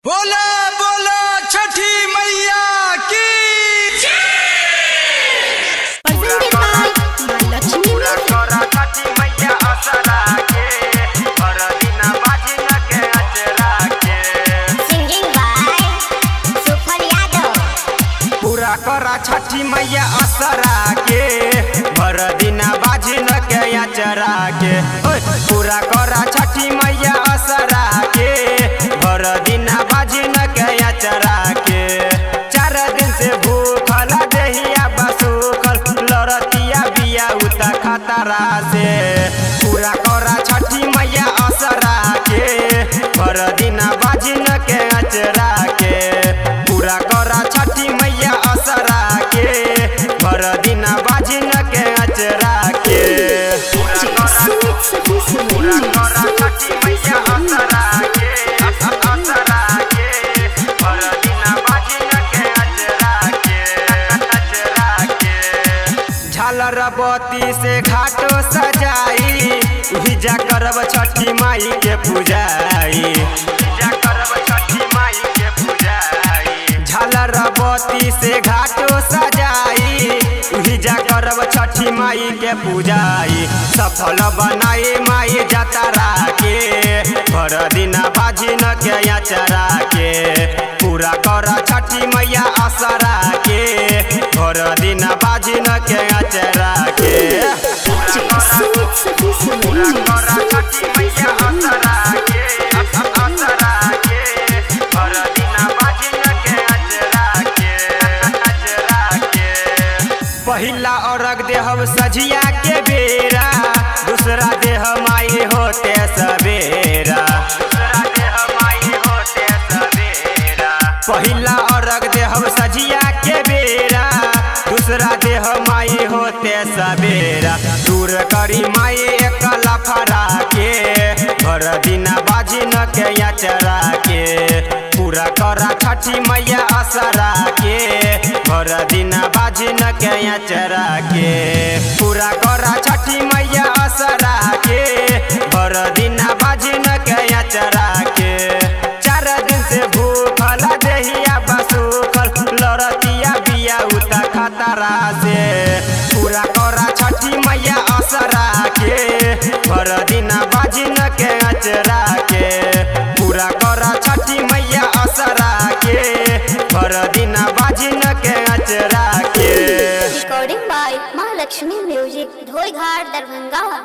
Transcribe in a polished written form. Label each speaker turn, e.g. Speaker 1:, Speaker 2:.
Speaker 1: बोला बोला छठी मैया की।
Speaker 2: Presented by Lakshmi Music.
Speaker 3: Singing by Sufal Yadav.
Speaker 4: पूरा करा छठी मैया असरा के, भर दिना बाजिन के अचरा के। ओए, पूरा करा छठी मैया असरा के, भर दिना बाजिन के अचरा के। 4 दिन से भूखल देहिया बसूखल, लड़तिया बिया उता खतरा से। पूरा करा छठी मैया असरा के, भर दिना बाजिन के अचरा के। पूरा करा छठी मैया असरा के, भर दिना बाजिन के अचरा के।
Speaker 2: Sumit Sati
Speaker 4: पूरा
Speaker 2: Surendra.
Speaker 4: करा छठी मैया असरा के, असरा के, भर दिना बाजिन के अचरा के, अचरा के। झालर बत्ती से घाटो सजाई, हिजा करब छठी माई के पूजाई। हिजा करब छठी माई के पूजाई। झालर बत्ती से घाटो सजाई, हिजा करब छठी माई के पूजाई। सफल बनाई माई जतरा के, भर दिना बाजिन के अचरा के। पूरा कर छठी मैया असरा के, भर दिना बाजिन के अचरा के।
Speaker 2: Sumit Sati
Speaker 4: पूरा
Speaker 2: Surendra.
Speaker 4: कर
Speaker 2: Sumit
Speaker 4: छठी
Speaker 2: Sati
Speaker 4: मैया असरा
Speaker 2: Surendra.
Speaker 4: के, असरा के, भर दिना बाजिन के अचरा के, अचरा के। पहिला अर्घ देहब सझिया के बेरा, दूसरा देह माई होते सवेरा। दूसरा देह माई होते सवेरा। पहिला अर्घ देहब सझिया के बेरा, दूसरा देह माई होते सवेरा। दूर करी माई एकला फरा के, भर दिना बाजिन के अचरा के। पूरा करा छठी मैया असरा के, भर दिना बाजिन के अचरा के। पूरा करा छठी मैया असरा के, भर दिना बाजिन के अचरा के। 4 दिन से भूखल देहिया बसूखल, लड़तिया बिया उता खतरा से। पूरा करा छठी मैया असरा के, भर दिना बाजिन के अचरा के। पूरा करा छठी मैया असरा के, भर दिना बाजिन के अचरा के।
Speaker 3: Recording by Mahalakshmi Music, Dhoi Ghat, Darbhanga.